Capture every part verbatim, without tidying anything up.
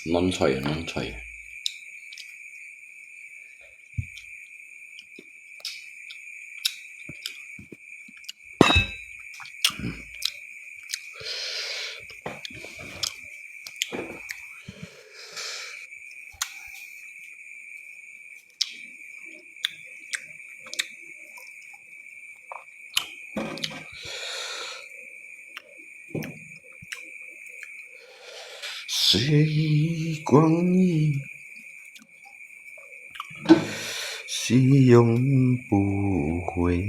軟脆啊，軟脆啊。时光一逝永不回。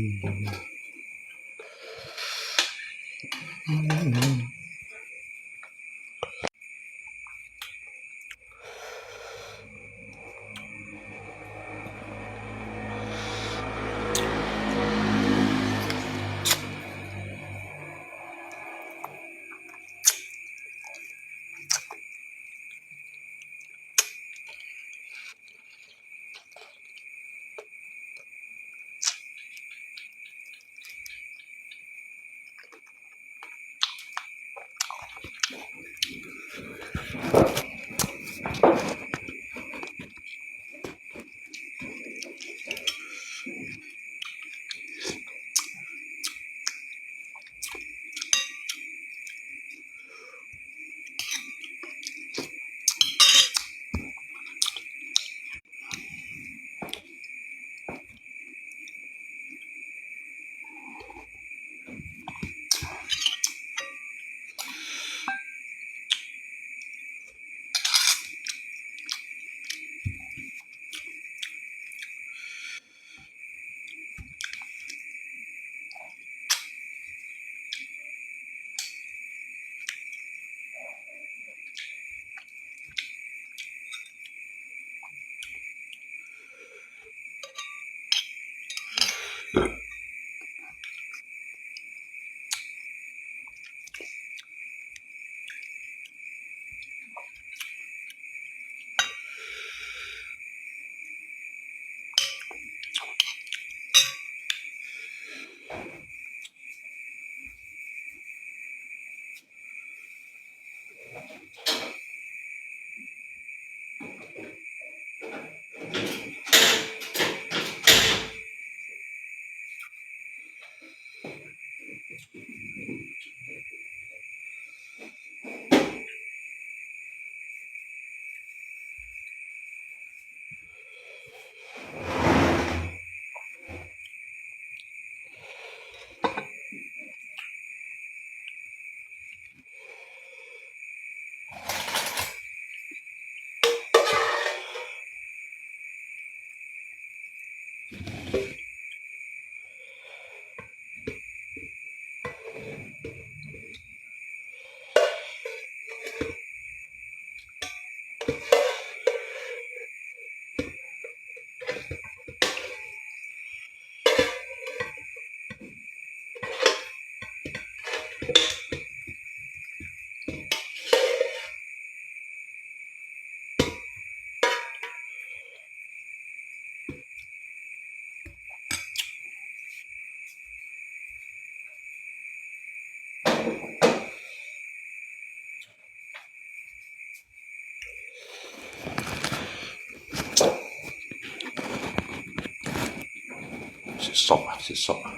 食熟啊，食熟啊。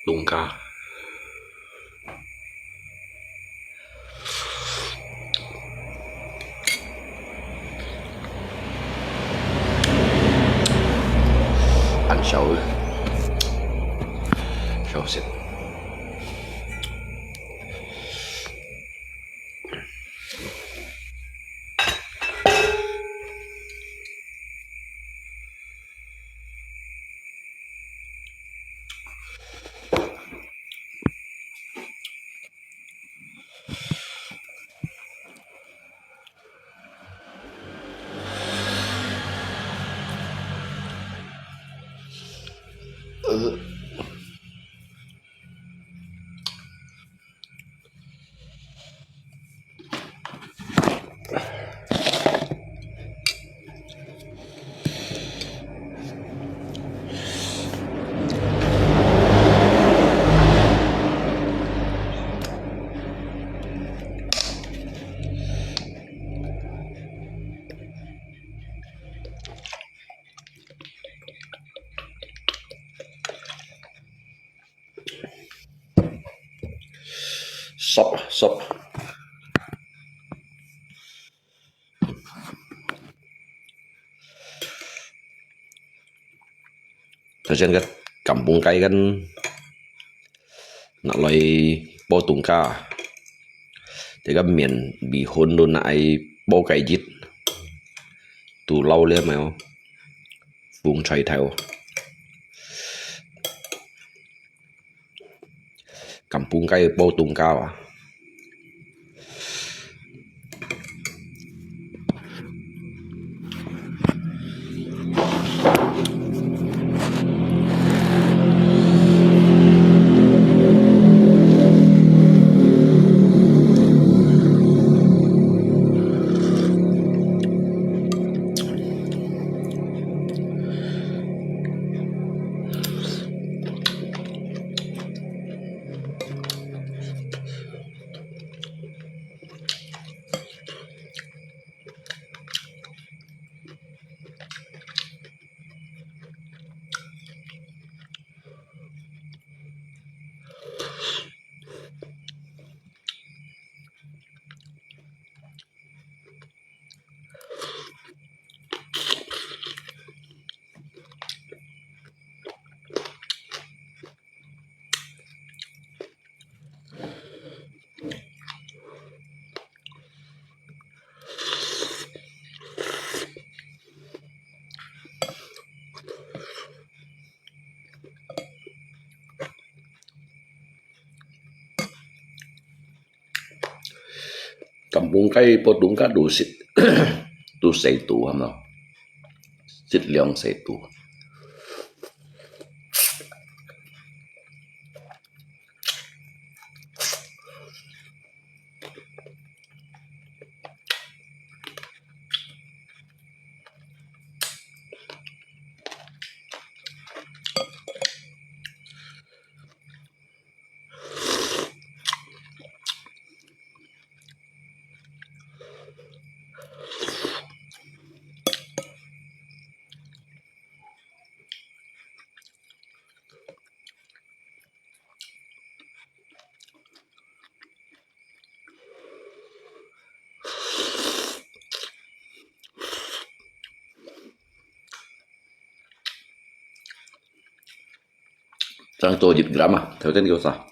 凍茄。恁燒，燒死。 Sop，sop。頭先个柑桉雞跟拿來煲凍茄，這个麵未燜都拿來煲雞翼，都撈了沒有？紅菜頭。 柑桉雞煲凍茄啊。柑桉雞、煲凍茄都食，都食多，係無？食量食多。正做一gram啊，頭先叫啥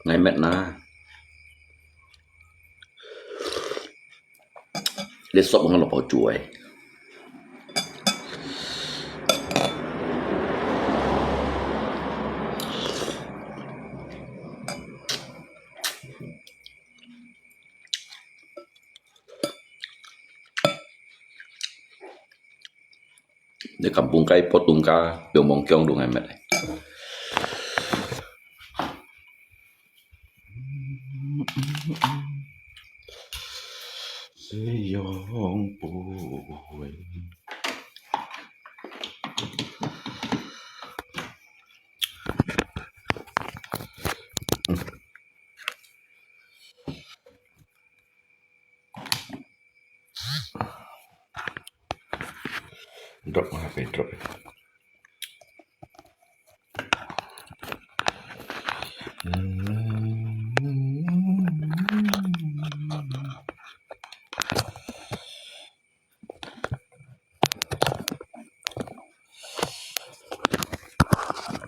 ？Ngai met na. Lê sop ngon lok pau chuai. Ni kampung kai potong ka, piang mong kiong dong ai met. Drop nga pe drop.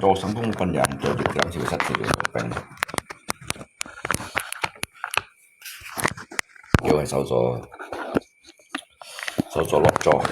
Tô sắm cũng quan trọng cho việc làm sự sạch sự việc của mình. Yêu hay sao rồi? Sao rồi lọt cho.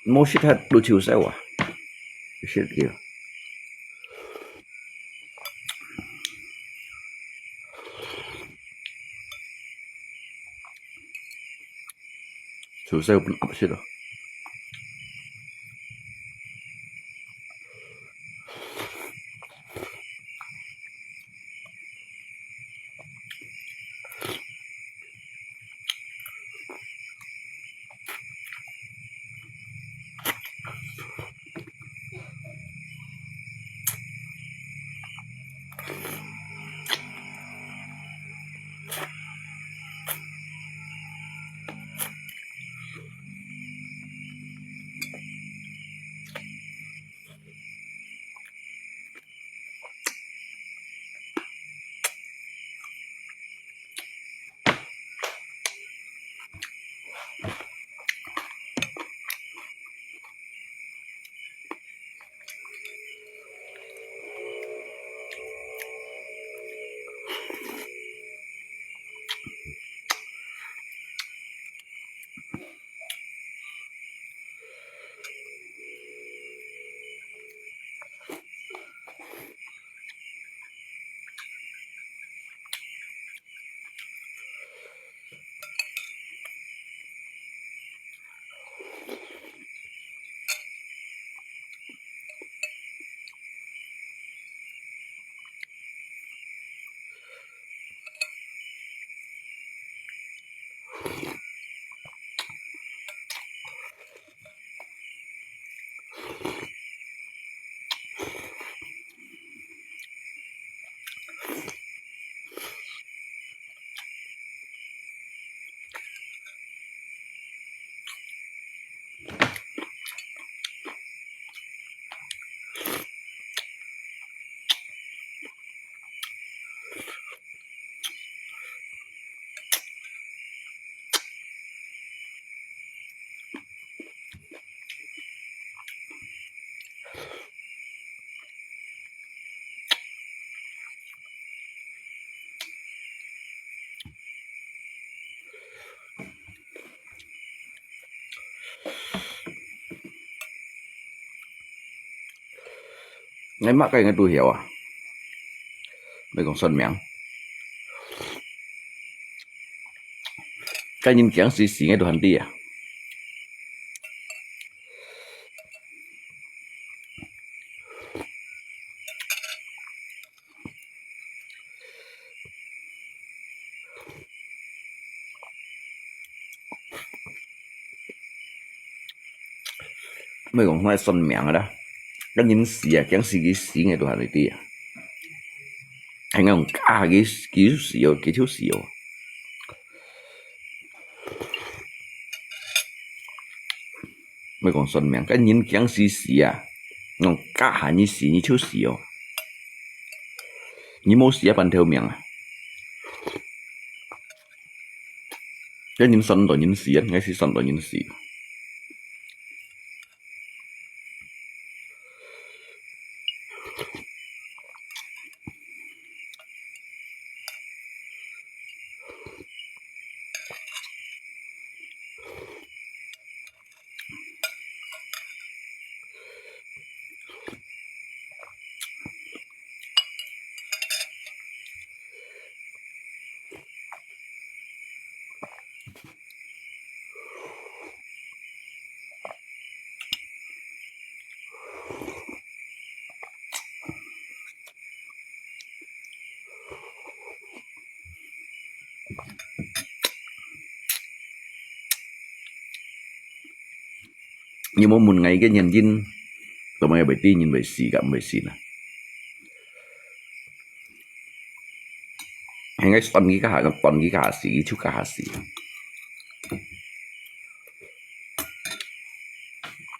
Mo sit hat lu chiu sai wa. Sit kia. Chiu sai pun ap sit lo. 𠊎麼个𠊎都曉啊。毋係講算命，該人驚死死，𠊎都還知啊。 毋係講𠊎算命个啦，該人死啊，驚死佢死，𠊎都還會知啊。係𠊎用假佢，佢就死哦，佢就死哦。毋係講算命，該人驚死死啊，用假下你死，你就死哦。你無死啊，半條命啊。 該人算到人死啊，𠊎係算到人死。你無問𠊎个原因，做麼个會知人會死甲毋會死呢？係𠊎算佢該下，算佢該下死，佢就該下死。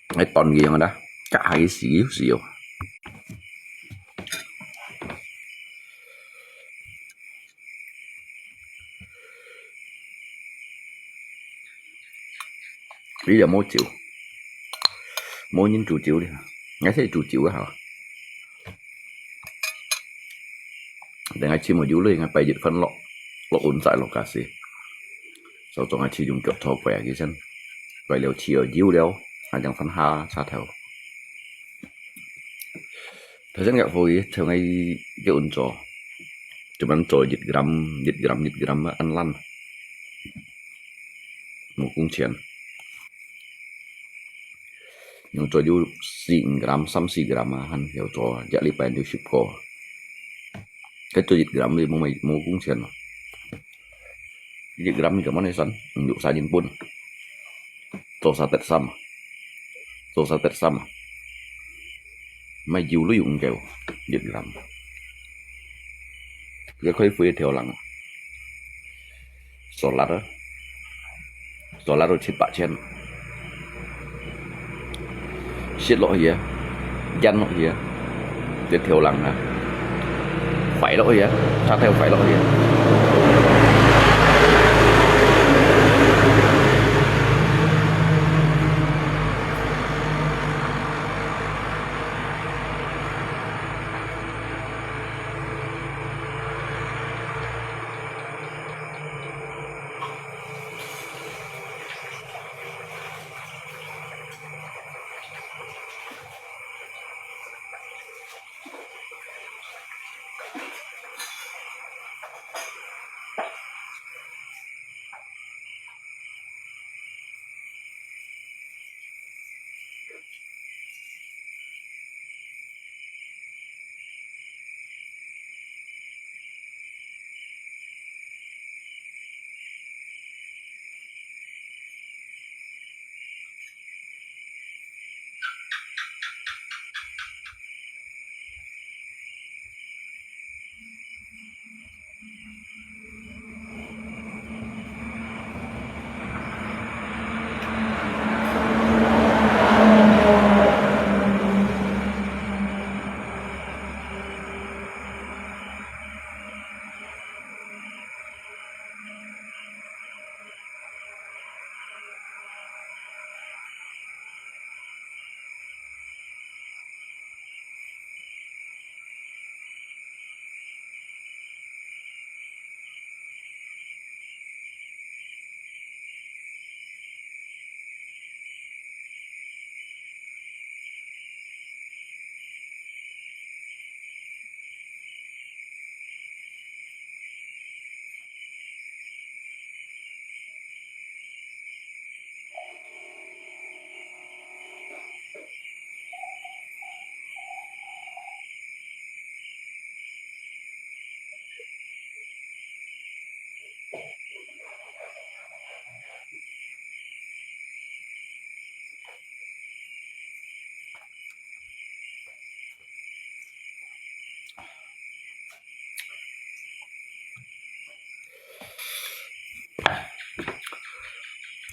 𠊎斷佢樣啦，該下佢死就死哦。 佢又無酒，無人煮酒哩，𠊎先煮酒啊好。等𠊎尋無酒哩，𠊎拜一番落，落碗菜落家私。所以講𠊎試用腳拖過啊，其實，過了試哦，有了，𠊎正翻下茶頭。 頭先个貨佢像𠊎个運作，就恁做一gram、一gram、一gram啊，恁爛，無工錢。用做有四五gram、三四gram啊，還曉做，一禮拜就十個。該做一gram你無賣，無工錢咯。一gram你做麼个算？用三人半。 做三垤三啊，做三垤三啊，買油都用夠，一gram。佢可以飛一條龍啊，solar啊，solar都七八千。食落去啊， 煙落去啊，一條龍啊，壞落去啊，車頭壞落去啊。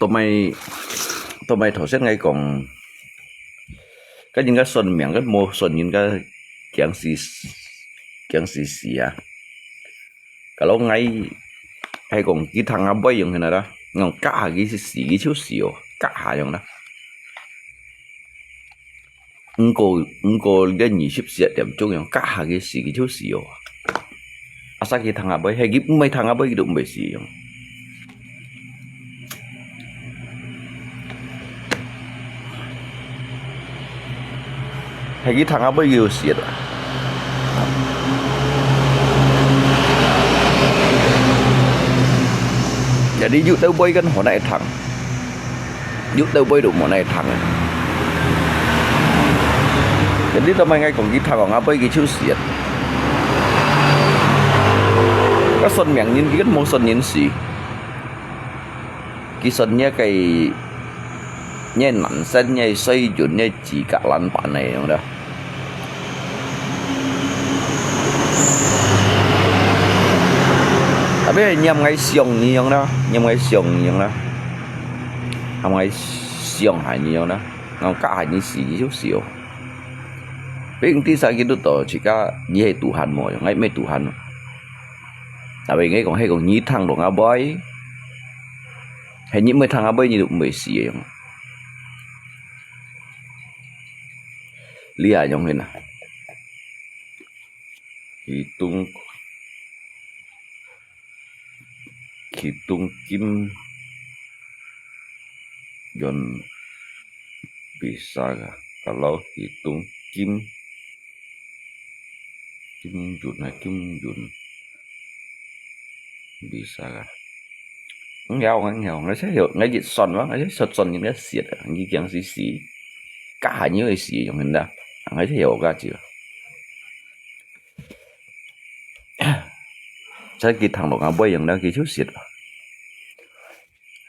到尾，到尾頭先𠊎講，該人家算命，該無算人家驚死，驚死死啊！Kalau𠊎，𠊎講佢聽下尾樣形啦，𠊎講隔下佢死，佢就死哦，隔下樣啦。 毋過，毋過連二十四點鐘樣，隔下佢死佢就死哦。啊，煞佢聽下尾，係佢毋係聽下尾，佢都毋會死樣。係佢聽下尾，佢就死啊。Jadi有兜尾跟好難聽。 有兜尾都無哪聽啊。Jadi到尾𠊎講佢聽講下尾佢就死啊。該算命人佢跟無算人死。佢算你个，你个男生，你个水準，你个資格爛粄个樣啦。 Tapi念𠊎想你樣啦，念𠊎想你樣啦，念𠊎想害你樣啦，𠊎隔下你死你就死哦。Tapi第三个都到自家，你係Tuhan無？𠊎毋係Tuhan。Tapi𠊎講，係講你聽到下尾，係你毋係聽下尾，你都毋會死个樣。你啊，樣形啊。 Hitung, hitung kim yun bisa kah? Kalau hitung kim, kim yun hay kim yun bisa kah? Không hiểu, không hiểu. Ngài sẽ hiểu, ngài dịch xuân mà, ngài sẽ xuân xuân những cái xiết, ngài kiang xí xí. Cả hai nhiêu cái xí, dùng hình đó. Ngài sẽ hiểu cả chứ. Sẽ kì thẳng lộc ngài bơi dùng đó kì chút xiết.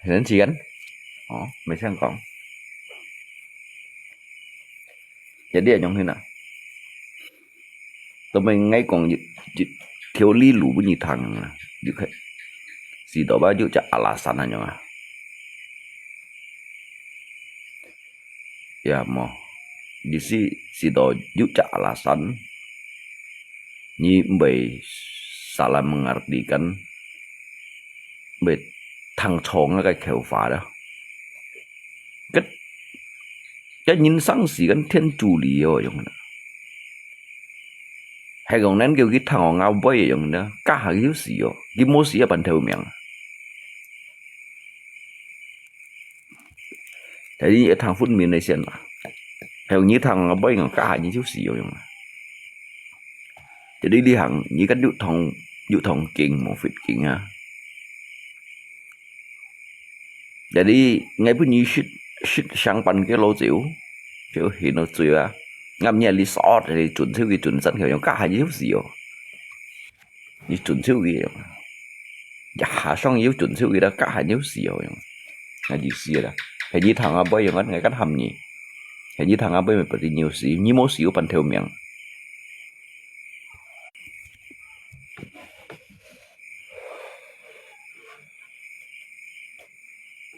Đến chi gắn. Ồ, mày xem con. Jadi ayong hina. Temen ngai kong yu, yu, theo lý luận ni thang na. Yu kai. Si do ba yu cha alasan ayong ah. Ya mo. Di si, si do yu cha alasan. Ni mbai salah mengartikan. Mbai thang chong cái khẩu phả đó. Cái, cái nhân sinh死跟天主理哦，用的。Hay講咱叫佢聽學校尾用的，家下佢就死哦，佢無死啊半條命。Jadi一聽分明來先啦，係用你聽學校尾用，家下你就死哦，用。Jadi你行，你跟有同，有同經無佛經啊。 Jadi，ngai pun你識，識相關个老酒，就很多酒啊。Ngam你啊，你所，你準手个準身个，用家下有事哦。你準手个用。Ya，下上有準手个啦，家下有事哦，用。那意思啦。係你聽下尾用，ngai kan ham你。係你聽下尾，咪不定有事，你無事有半條命。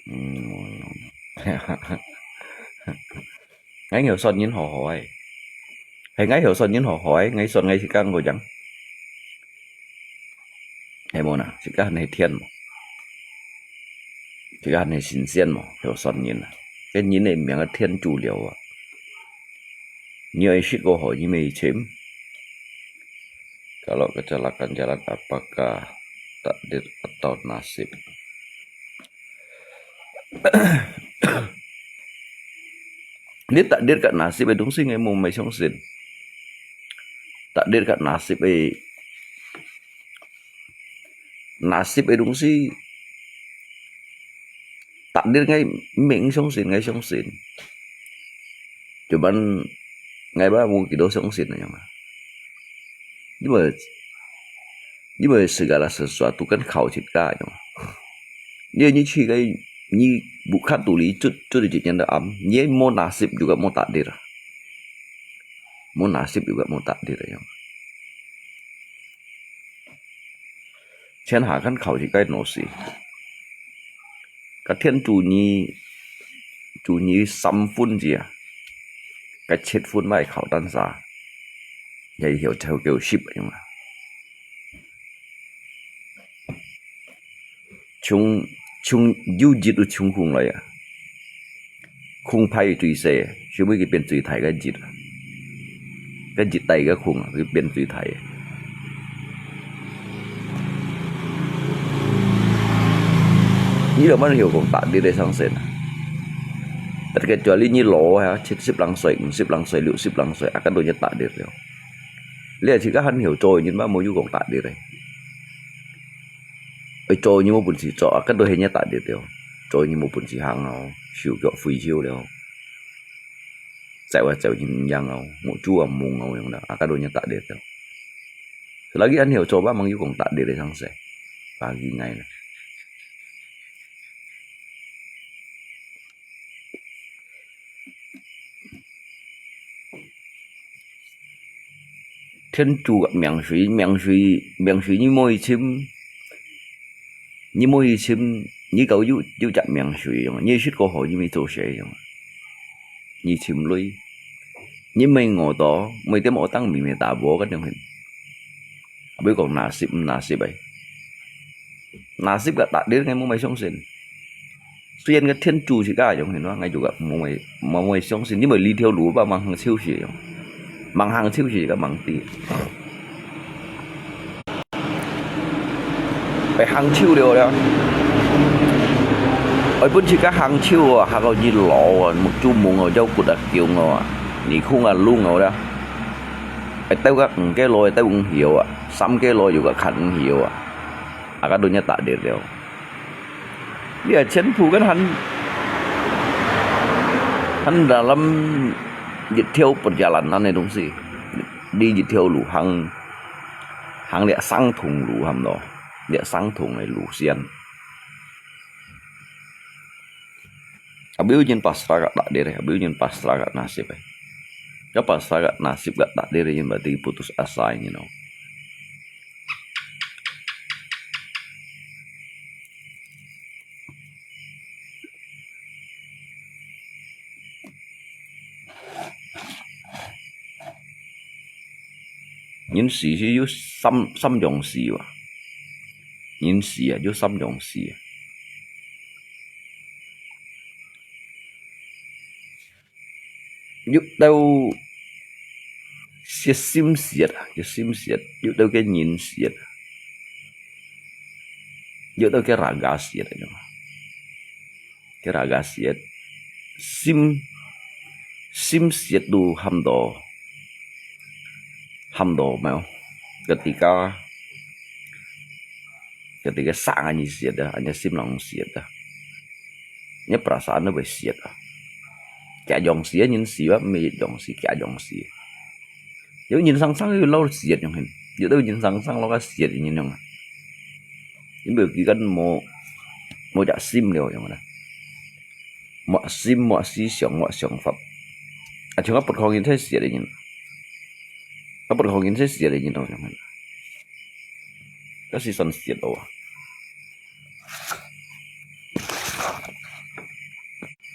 嗯，𠊎曉算人好好欸，係𠊎曉算人好好欸，𠊎算𠊎自家个樣，係無呐？自家還係天無？自家還係神仙無？曉算人啊，該人个命个天主了啊！你愛識過好，你咪尋。 Kalau kecelakaan jalan, apakah takdir atau nasib? 你takdir个nasib个東西，𠊎無，無相信。Takdir个nasib个，nasib个東西， takdir𠊎毋相信，𠊎相信。Cuman𠊎吧無幾多相信个樣啊。因為，因為segala sesuatu kan靠自家樣啊。你，你去个，你bukan tuli，就，就係一年的am，你無nasib juga無takdir啊。無nasib juga無takdir个樣。 天下間靠自家个東西。該天注你，注你三分之啊，該七分嘛係靠單儕，也有條狗食用啊。衝，衝，有一就衝空來啊，空排最細，所以佢變最大个一啊。 該一帶个空啊，佢變最大个。你老板曉講打跌个上升啊？但係叫你你老啊，七十零歲、五十零歲、六十零歲，啊，該都一打跌了。你係自家還曉做个人嘛，無有講打跌个。會做你無本事做啊，該都係一打跌了。做你無本事行哦，手腳廢手了。 走啊走人樣哦，目珠啊蒙哦樣啦，啊，該都人打跌了。Selagi恁樣做，bá mang有講打跌个上勢，bagi ngai啦。天注个命水，命水，命水你莫去尋，你莫去尋，你搞有，有隻命水樣，你識過好，你咪做事樣。 你尋鐳，你毋係餓到，毋係踮學堂面面打無个樣形。毋好講nasib毋nasib个，nasib个打跌，𠊎無麼相信。雖然个天注係該樣形咯，𠊎就个無麼，無麼相信。你毋係這條路，bá mang行手勢樣，mang行手勢个mang知。 會行手了了。愛分自家行手哦，行到你老哦，目珠蒙哦，腰骨啊弓哦啊，耳空啊聾哦了。會兜个五個老，會兜五曉啊，三個老有个看五曉啊，啊，該都人打跌了。你係全部跟還，還dalam一條perjalanan个東西，你一條路行，行了相同路，差不多。 這相同个路線。Abis nyin pasrah ka takdir, abis nyin pasrah ka nasib. Ka pasrah ka nasib ka takdir nyin berarti putus asa nyin, no. Nyin死係有三，三種死哇。Nyin死啊，有三種死啊。有兜係心死啊，有心死，有兜个人死啊，有兜个raga死啊。 Kira-kira siat. Sim, sim siat tu ham to. Ham to mèo. Ketika, ketika sang anyi siat dah, anyi sim lang siat dah. Nya perasaan tu siat dah. Kia jong siat, nyin siat, mi jong siat, kia jong siat. Yo nyin sang sang yo lau siat yong hen. Yo tau nyin sang sang lau ka siat nyin yong. Yin beu ki kan mo, mo jak sim liao yong na. Mo sim, mo si siang, mo siang fap. A chung a put khong yin thai siat nyin. A put khong yin thai siat nyin yong hen. Ka si san siat o.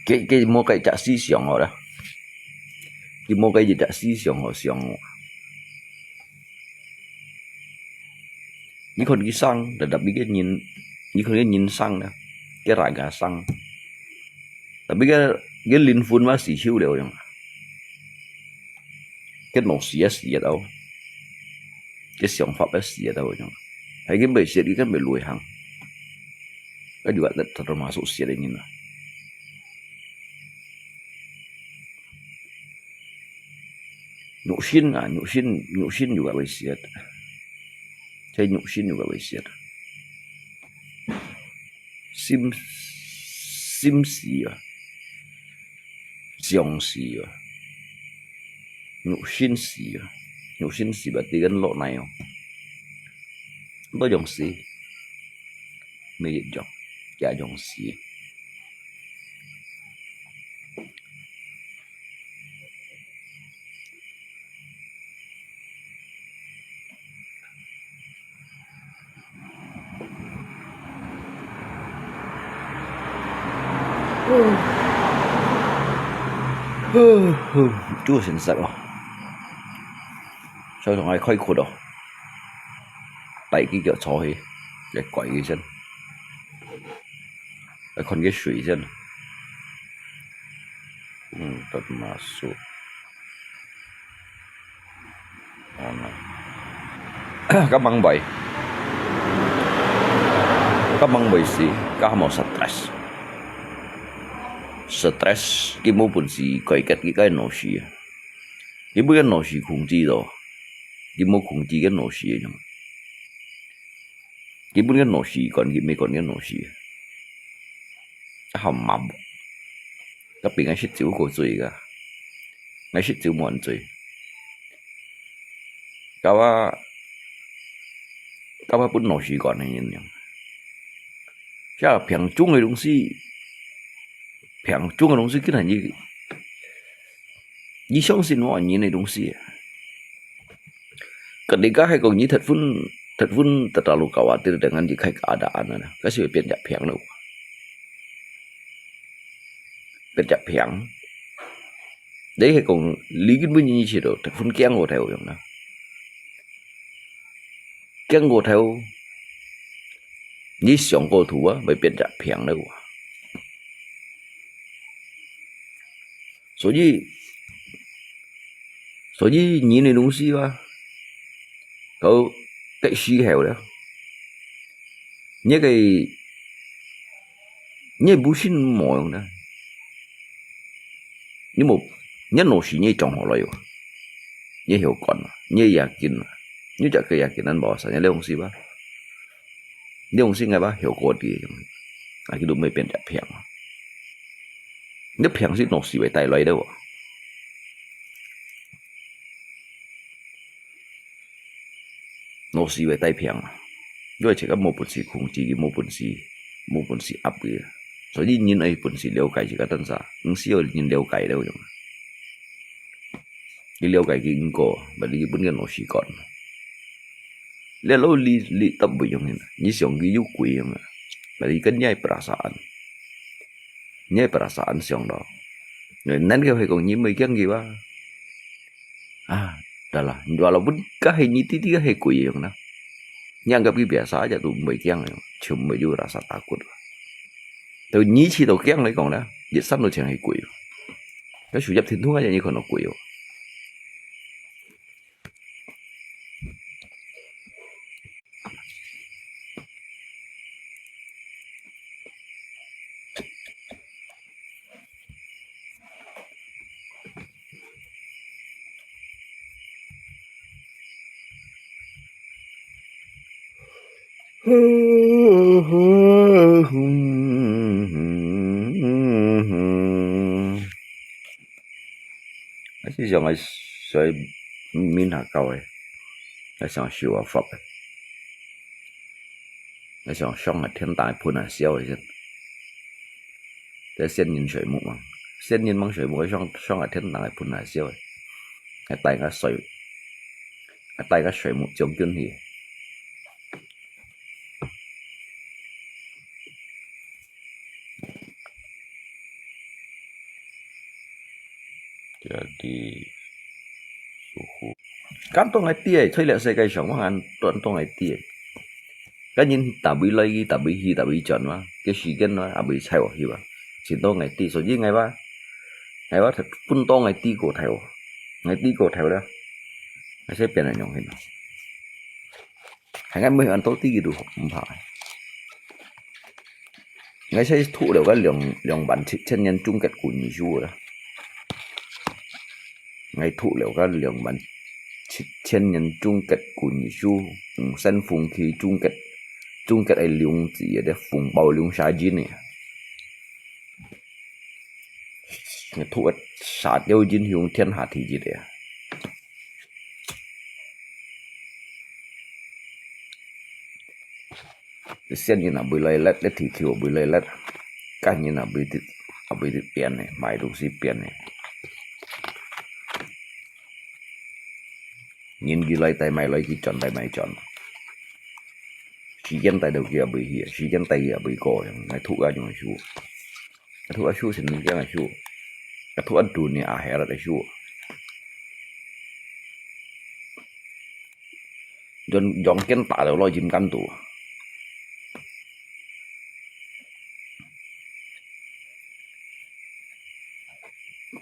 Ki, ki mo kai jak si siang o da. Ki mo kai jak si siang o siang o. Ni kon ki sang, da da bi ke nyin, ni kon ke nyin sang da. Ke raga sang. Tapi ke, ke linh hồn ma si hiu liao yong. Ke no siat siat au. Ke siang fap siat au yong. Hai ke bai siat, ke bai lui hang. Ka juga termasuk siat nyin na. Nyuk shin a, nyuk shin, nyuk shin juga bai siat. Chai nyuk shin juga bai siat. Sim, sim si a. Siang si a. Nyuk shin si a. Nyuk shin si ba ti kan lo nai o. Lo yong si. Mi yit yong. Kia yong si. 就先食哦。所以講愛開闊哦，帶佢腳坐去，來拐佢先，來看佢水先。嗯，tak masuk。Gampang bae. Gampang bae si, ka mo stress. Stress,佢無本事解決佢个腦屎啊。佢分个腦屎控制到，佢無控制个腦屎啊。佢分个腦屎管，佢無管个腦屎啊。好麻木。Tapi𠊎食酒過醉个，𠊎食酒無恁醉。 Kawa, kawa分腦屎管个人樣。這病中个東西，病中个東西，竟然你，你相信無人个東西啊。Ketika係講你忒分，忒分terlalu khawatir dengan你个keadaan啊，該時會變隻病咯。 Pet jak phiang. Jadi係講，你根本你知道，忒分驚過頭樣啦。驚過頭，你想過頭啊，會pet jak phiang了啊。所以，所以人个東西啊，到該時候了，你个，你个不信無用个。你無，你腦屎你裝好了喲，你曉管啊，你yakin啊，你就个yakin，恁無啥，你東西吧，你東西个吧，曉過啲，啊，佢都毋會pet jak phiang啊。你phiang係腦屎會帶來个哦。 腦屎會帶phiang啊，因為自家無本事控制佢，無本事，無本事壓佢啊。所以人愛有本事了解自家單儕，毋需要人了解了樣。你了解佢因果，but你分个腦屎管。你老你，你搭毋用啊，你想佢有鬼樣啊，but你跟你个perasaan，你个perasaan想到，難个係講你毋會驚佢啊。 啊，dah lah, walaupun該係你弟弟該係鬼樣啦，你anggap佢biasa aja都毋會驚樣，就毋會有rasa takut。到你試到驚來講啦，一生都像係鬼。該樹葉天通aja你看到鬼哦。 還係想愛，想愛面下搞个，還想show off个。 該想上个天頂个噴啊燒个先。這仙人水木嘛，仙人吂水木，上，上个天頂个噴啊燒个，還帶个水，還帶个水木將軍去。 Jadi suhu。感動个知个，在這世界上，𠊎還感動个知个。該人逐位來去，逐位去，逐位轉嘛，該時間嘛，也袂差哦，係吧？盡多个知，所以𠊎話，𠊎話分當个知過頭，𠊎知過頭了，𠊎先變个樣去嘛。 還𠊎每安到底佢都毋怕。𠊎先讀了个兩，兩萬七千年終結古語書啦。𠊎讀了个兩萬七千年終結古語書，五線風氣終結，終結个兩字个風暴兩下人呢。 讀个沙雕英雄天下第一个啊。仙人也袂來力，這地球也袂來力，該人也袂得，也袂得變个，買東西變个。人佢來帶，買來去轉，帶買轉。時間帶到佢也袂去，時間帶佢也袂過，𠊎讀啊用書。 Thu a shu sin ning kiang a shu. Atu adu ni akhir ada syu. Yon yon ken ta lo lo jim kan tu.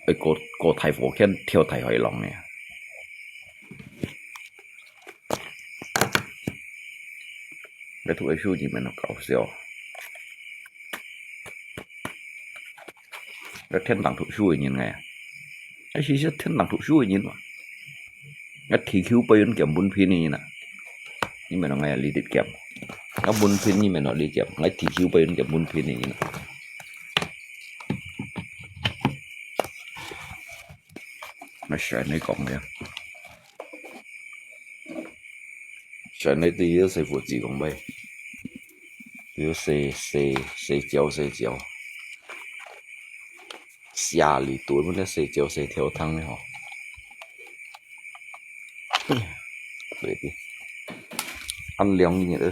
Ai ko ko thai fo ken thiao thai hoi long ni. Ai thu ai syu jim men no kau siao. Ai thien tang thu syu ai nyin ngai. Ai si si thien tang thu syu ai nyin ma. Ai thi khiu pai yun kiam bun phin ai nyin na. Ni men no ngai li dit kiam. Ai bun phin ni men no li kiam. Ngai thi khiu pai yun kiam bun phin ai nyin na. Ngai sai ni kong ya. Sai ni ti yo sai fu ji kong bai. Yo sai sai sai jiao sai jiao. Sia li tu mun sai jiao sai thiao thang ni ho. Baby. Ăn liang ni de.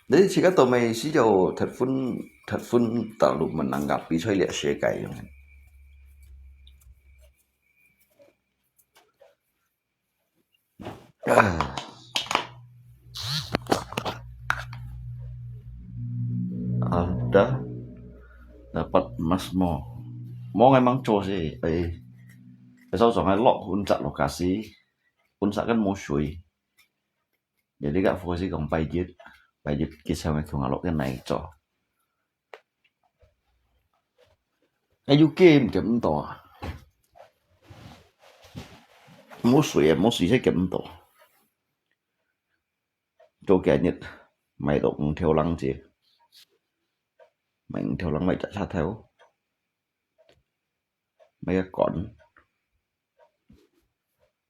Ni chika to mai si jo that phun that phun ta lu man nang ga pi choi lia she kai yong. Ada dapat emas mo. Mo ngai mang cho si ai. Ai sao song ai lok un sak lokasi. Un sak kan mo shui. Jadi kak fokus kong pai jit. Pai jit kisah ngai kong alok kan nai cho. Ai yu game kiam to. Mo shui mo shui sai kiam to. Cho kia nyit mai dok ng thiao lang ji. Mai ng thiao lang mai cha cha thiao. Mai kon.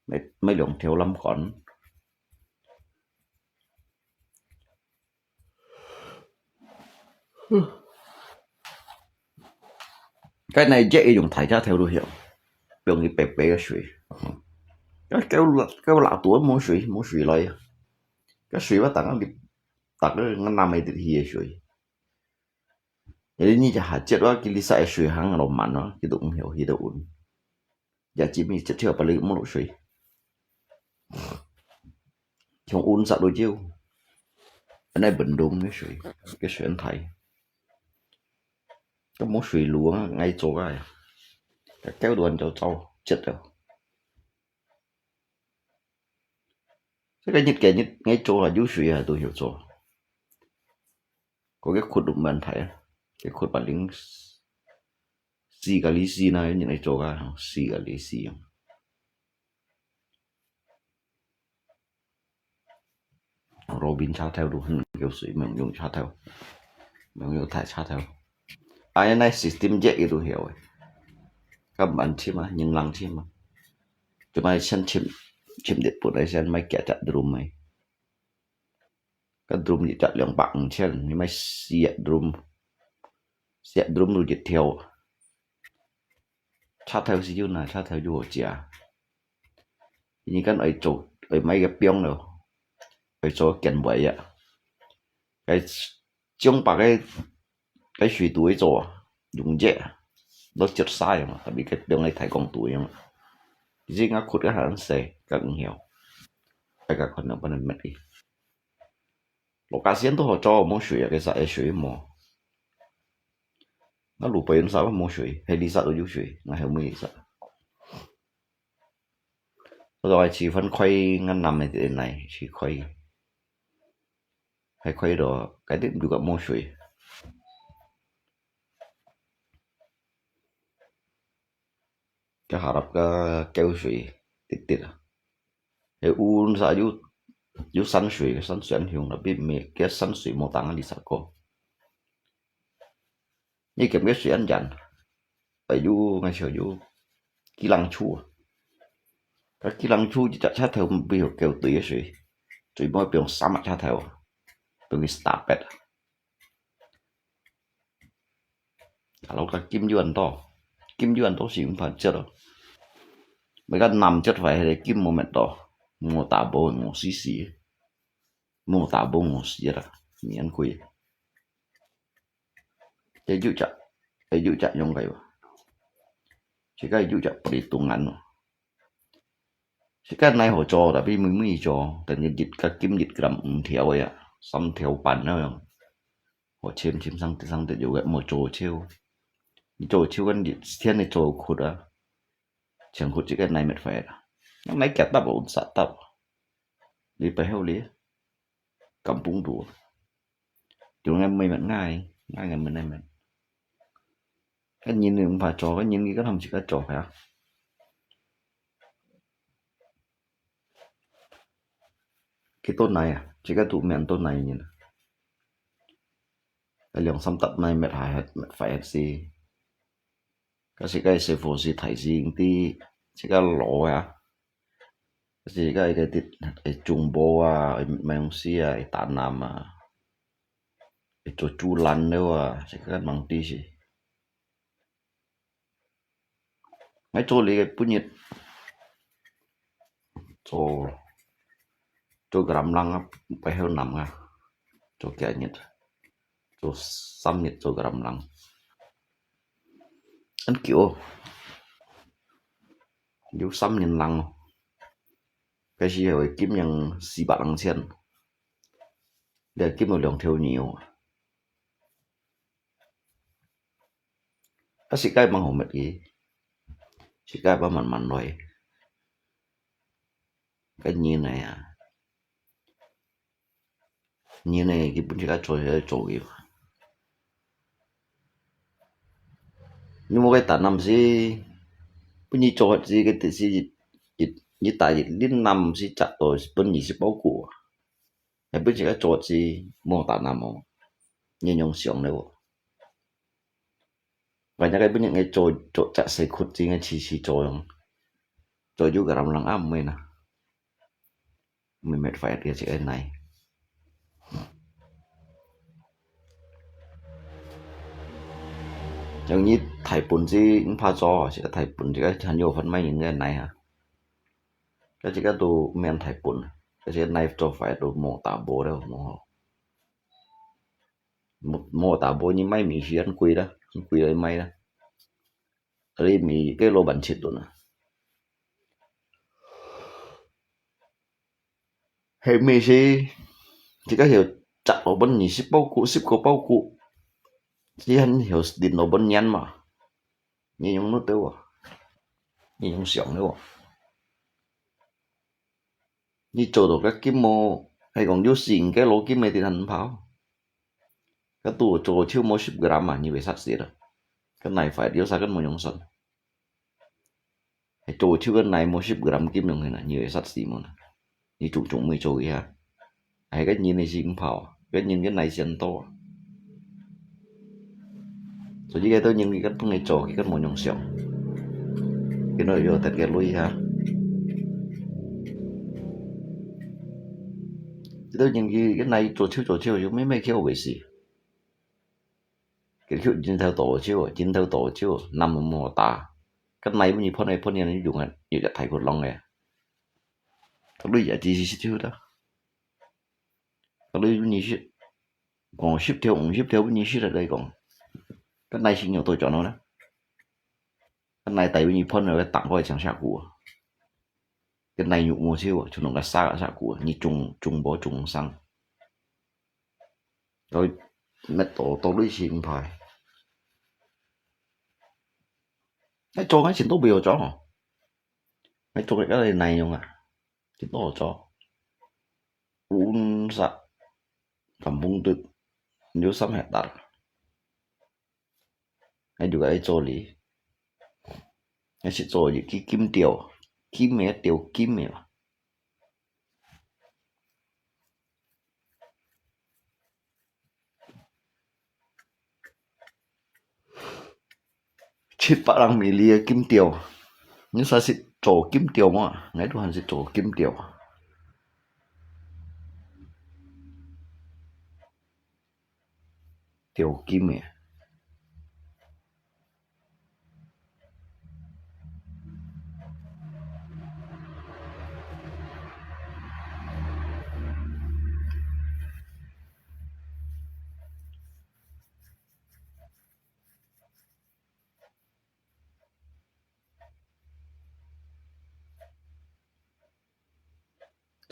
Mai mai long thiao lam kon. Cái này dễ dùng thải ra theo đồ hiệu. Dùng cái bể bể cái suối. Cái kéo kéo lạ tua mua suối, mua suối lại. Cái suối bắt tặng cái tặng cái ngăn năm mươi thì suối. Jadi ni ja hajat wa ki lisa e shui hang lo man wa ki dong hiu hi do un. Ja ji mi chet thiu pa li mo lo shui. Chong un sa do jiu. Anai ben dong ni shui. Ke shui an thai. Ka mo shui lu ngai zo ga ya. Ka keu duan zo zo chet do. Cái nhịt cái nhịt ngay chỗ là dũ sủi à, tôi hiểu rồi. Có cái khuôn đục bàn thải á. Cái khuôn bản lĩnh xì cả lý xì này, nhịt ngay chỗ ra, xì cả lý xì. Robin cha theo đủ, hẳn kiểu sủi, mình dùng cha theo. Mình dùng thải cha theo. Ai này system dễ cái tôi hiểu rồi. Các bạn chim á, nhìn lăng chim á. Chúng mày xem chim, chim điệnปุ่น ai xem mày kẻ chặt drum mày. Cái drum gì chặt 兩百五千, nhưng mày siết drum. Siết drum rồi dịch theo. Cha theo xí chú nà, cha theo chú hỗ trợ. Ini kan ai cho, ai mày cái piong rồi. Ai cho kiện vậy á. Cái chống bạc cái cái sủi tu ấy cho, dùng dễ. Nó chật sai mà, tại vì cái đường này thải công tu ấy mà. Chứ ngã khụt cái hẳn xe, các người hiểu. Ai các con nó bắt nó mất đi. Lo cá xiên tu họ cho mua sủi à, cái sao ai sủi mua. Nó lũ bơi nó sao mua sủi, hay đi sao tôi dũ sủi, nó hay mua đi sao. Tôi nói chỉ phân khuây ngăn nằm này thì này, chỉ khuây. Hay khuây đó, cái đít dù có mua sủi. Cái hà rập cái kéo sủi, tít tít à. Hay un sa dũ, dũ săn sủi, săn sủi ăn hiung là biết mẹ, cái săn sủi mua tăng đi sao cô. Như kiểm cái sủi ăn dặn. Phải dũ, ngày xưa dũ, kỹ lăng chua. Cái kỹ lăng chua chỉ chặt sát theo một biểu kéo tùy cái sủi. Tùy mỗi biểu xá mặt sát theo. Tùy cái stop bet. Alo ka kim yuan to. 金有恁多時毋怕跌咯。每个南跌壞，迄个金無滅到，無打無，無死死，無打無，無死啦，免貴。這有隻，這有隻用个喲，這个有隻不離東岸咯。 世界哪好做，tapi每每做，等於一个金一gram五條个啊，三條半那樣。好深深上上得有个，莫做手。你做手跟一天你做窟啊，像窟一个哪滅壞啦。那哪夾搭哦，啥搭？你背後哩，敢崩肚。 Jung ngai mui mat ngai, ngai ngai mui nai mat. Kan nyin ni ung pha cho, kan nyin ni kan ham si ka cho ya. Ki to nai ya, si ka tu mian to nai nyin. Ka liang sam tat nai mat hai hat, mat fai hat si. Ka si ka i se fo si thai si ti, si ka lo ya. Ka si ka i ka ti, i chung bo a, i mai ung si a, i ta nam a. I cho chu lan leo a, si ka mang ti si. Ngai cho li ka pun yit. Cho, cho gram lang a, pai heo nam a. Cho kia yit. Cho sam yit cho gram lang. An kiu. Yu sam yit lang. Ka si heo kim yang si bat lang chen. Lia kim lo liang theo nhiều. Ka si kai mang hổ mệt kì. Si kai ba man man loi. Ka nyi nai a. Nyi nai kì pun si ka cho, cho kì. Nyi mo ka ta nam si. Pun nyi cho si ka ti si. Nyi ta yit lin nam si chak to pun nyi si bao ku. Nyi pun si ka cho si mo ta nam mo. Nyi nyong siang leo. Và nhớ cái bún những cái trộn trộn chả xay khụt gì ngay chỉ chỉ trộn trộn chú gà răm lăng ám mày nè. Mày mệt phải kia chỉ cái này. Giống như Thái Bún gì cũng pha cho, chỉ có Thái Bún chỉ có chân vô phần may những cái này hả. Cái chỉ có tụ men Thái Bún. Cái chỉ cái này cho phải tụ mô tả bố đâu mô. Mô, mô tả bố như may mì hiến quỳ đó, quỳ đấy may đó. Ở đây mì cái lô bánh thịt tụ nè. Hay mì xí, chỉ có hiểu chặt ở bên nhị ship bao cũ, ship có bao cũ. Chỉ hẳn hiểu điện ở bên nhắn mà. Như những nút tiêu à. Như những xưởng nữa à. Nyi cho tụ ka kim mô, hay kóng yu sing cái lô kim mê tin hẳn pháo. Ka tụ cho chiu mô ship gram mà, nyi về sát xí đó. Cái này phải điều xa cái mô nhung sẵn. Hay cho chiu cái này mô ship gram kim nhung hên à, nyi về sát xí mô nè. Nyi chung chung mùi cho ý ha. Hay cái nhìn này sing pháo, cái nhìn cái này sing to. Cho nên cái tôi nhìn cái cách này cho cái cách mô nhung siang. Cái nó vô thật cái lui ha. Cái tôi nhìn cái, cái này cho chiu cho chiu, chứ mấy mấy kiểu vậy gì. Cái kiểu chính thâu tổ chiu, chính thâu tổ chiu, năm mô ta. Cái này mới như phone này, phone này nó dùng, như là thầy của lòng này. Thật lui giá trị gì chiu đó. Ka lui nyi shit. Kong ship theo, ung ship theo nyi shit ở đây kong. Cái này xin nhiều tôi cho nó đó. Cái này tại vì nyi phone rồi cái tặng coi chẳng sao của. Cái này nhục mua siêu, chúng nó cái xa xa của, nyi chung chung bó chung sang. Rồi mệt tổ tổ lui xin phải. Cái cho cái xin tôi biểu cho. Cái cho cái này này không à. Chỉ to cho. Ún sa. Kampung tut. Nyo sam hectare. Ai du ai cho li. Ai si cho li ki kim tiêu. Kim me tiêu kim me. Chit pa lang mi li kim tiêu. Nyo sa si cho kim tiêu ma. Ngai du han si cho kim tiêu. Tiêu kim me.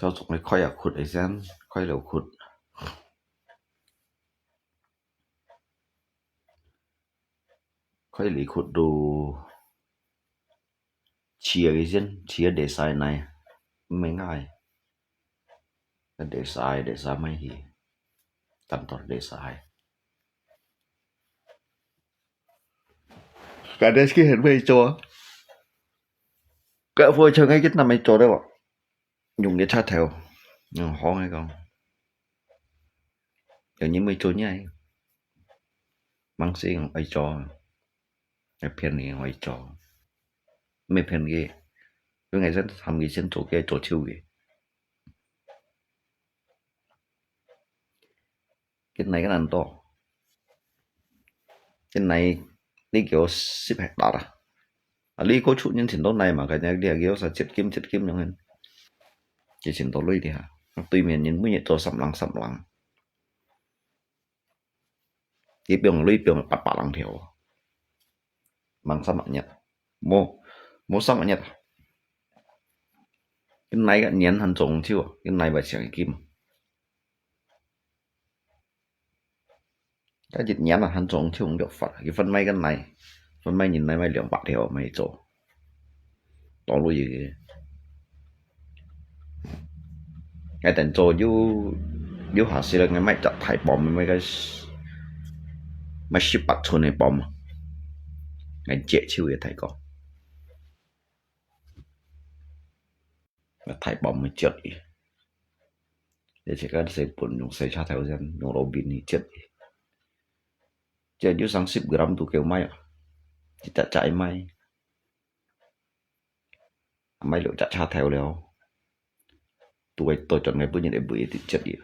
就總係開啊窟个先，開了窟，開了窟都試个先，試个desa个，毋係𠊎，該desa个，desa毋係去，單獨desa个。 Kada sikit很會做。該會做，該个那麼做个哦，用个插頭，用好个講，有人會做呢，吂識用愛做，愛騙你愛做，毋係騙佢，因為先喊佢先做个，做手个。 今晡日个恁多，今晡日你叫十hektar啊？啊，你个出人尋到哪嘛？佢你你叫啥接金接金樣个，就尋到鐳个哈。對面人每日做三零三零，一平鐳平八百零條，吂三百日，無無三百日啊！今晡日个年還做毋手啊？今晡日還想金。 該一年啊，還做毋出用法，佢販賣个泥，販賣人泥賣兩百條，賣做，多鐳个。𠊎等做有有下時咧，𠊎買隻大bomb，買个買十八寸个bomb，𠊎接手个大哥。 大bomb會接佢。而且該細本用細車頭先，用路邊去接佢。接有成十gram都夠賣啊，一隻隻賣。賣六隻車頭了，都會倒轉來本日會買一直接佢。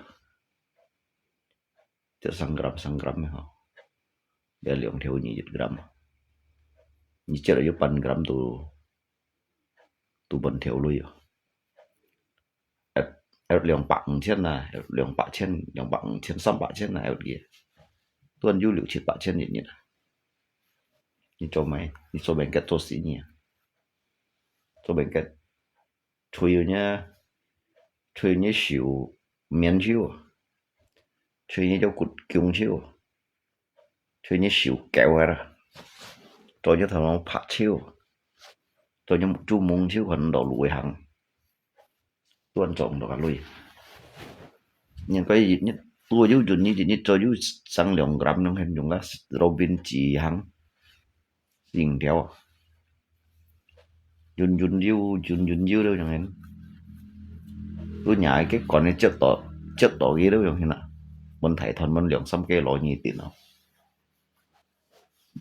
接三gram、三gram个吼，這兩條二十gram，你接了有半gram都都半條鐳哦。要要兩百五千啊，要兩百千、兩百五千、三百千啊，要个。都有六七百千一日啊。你做咩？你做blanket做死你啊？做blanket，除了呢，除了呢手棉手，除了呢腳骨弓手， 除了手狗个啦，做了頭腦白手，做了做蒙手，可能落路行，都做毋到个鐳。應該一日都有用，一日做有成兩gram，用用个路邊紙行，用條啊。 潤潤溜，潤潤溜了樣个。都若个結管个接到，接到佢了樣个啦。問題團問兩三個老二點咯。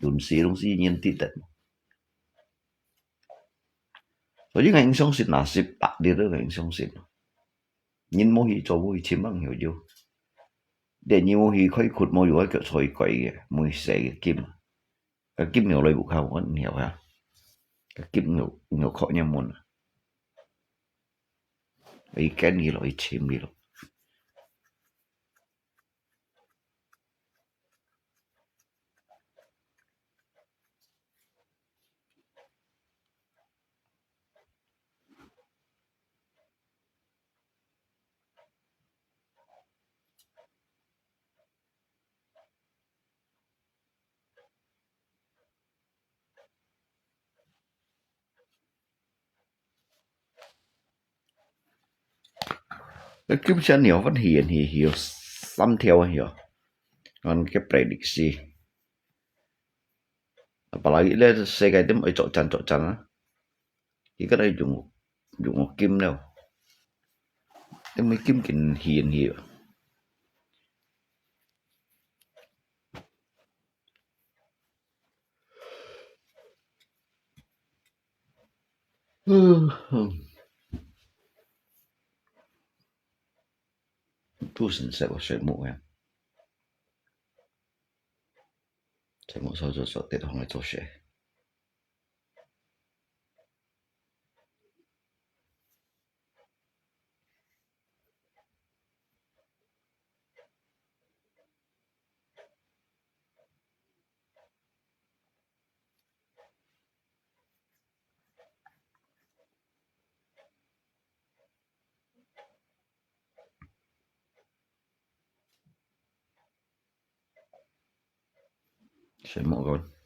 潤死東西認得的。所以𠊎相信啊，十八日了，𠊎相信。人無去做，無去尋，吂曉得。連你無去開窟，無有一個菜改个，無去洗个金。 該金牛來屋下，𠊎毋曉啊。該金牛，牛角入門啊。去揀佢咯，去尋佢咯。今朝牛分去去去三條啊，去哦。按个prediksi。Apalagi咧世界點愛作戰作戰啊，佢个來用用金了，因為金緊去去。 都成食個水母呀，水母所做所得，放來做事。什么个？